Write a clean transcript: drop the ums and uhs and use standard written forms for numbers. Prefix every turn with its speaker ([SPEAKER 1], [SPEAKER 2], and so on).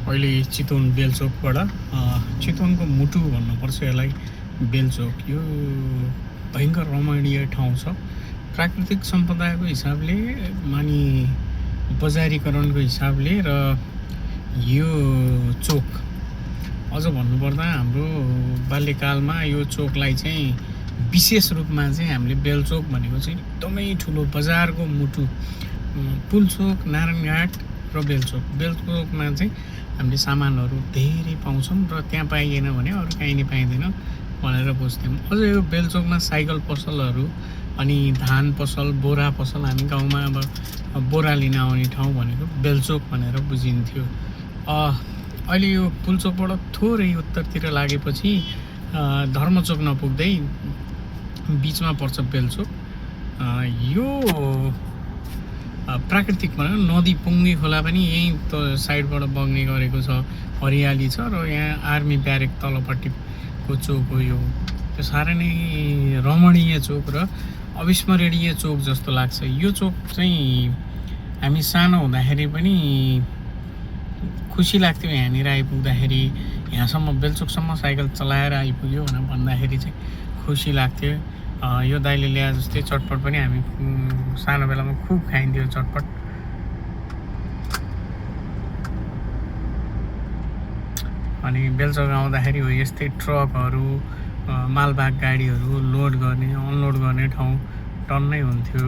[SPEAKER 1] अहिले चितवन बेलचोकबाट चितवनको मुटु भन्नुपर्छ यसलाई बेलचोक। यो भयङ्कर रमणीय ठाउँ छ प्राकृतिक सम्पदाको हिसाबले अनि बजारीकरणको हिसाबले। र यो चोक अझ भन्नुपर्दा हाम्रो बाल्यकालमा यो चोकलाई चाहिँ विशेष रूपमा चाहिँ हामीले बेलचोक भनेको चाहिँ एकदमै ठुलो बजारको मुटु। पुलचोक, नारायणघाट र बेलचोकमा चाहिँ हामीले सामानहरू धेरै पाउँछौँ र त्यहाँ पाइएन भने अरू कहीँ नि पाइँदैन भनेर बुझ्थ्यौँ। अझ यो बेलचोकमा साइकल पसलहरू अनि धान पसल, बोरा पसल, हामी गाउँमा अब बोरा लिन आउने ठाउँ भनेको बेलचोक भनेर बुझिन्थ्यो। अहिले यो पुलचोकबाट थोरै उत्तरतिर लागेपछि धर्मचोक नपुग्दै बिचमा पर्छ बेलचोक। यो प्राकृतिक भनेर नदी पुङ्गी खोला पनि यहीँ साइडबाट बग्ने गरेको छ, हरियाली छ। र यहाँ आर्मी ब्यारेक तलपट्टिको चोक हो यो साह्रै नै रमणीय चोक र अविस्मरणीय चोक जस्तो लाग्छ। यो चोक चाहिँ हामी सानो हुँदाखेरि पनि खुसी लाग्थ्यो यहाँनिर आइपुग्दाखेरि। यहाँसम्म बेलचोकसम्म साइकल चलाएर आइपुग्यो भनेर भन्दाखेरि चाहिँ खुसी लाग्थ्यो। यो दाइले ल्याए जस्तै चटपट पनि हामी सानो बेलामा खुब खाइन्थ्यो चटपट। अनि बेलचोक आउँदाखेरि हो यस्तै ट्रकहरू, मालवाहक गाडीहरू लोड गर्ने अनलोड गर्ने ठाउँ टन्नै हुन्थ्यो।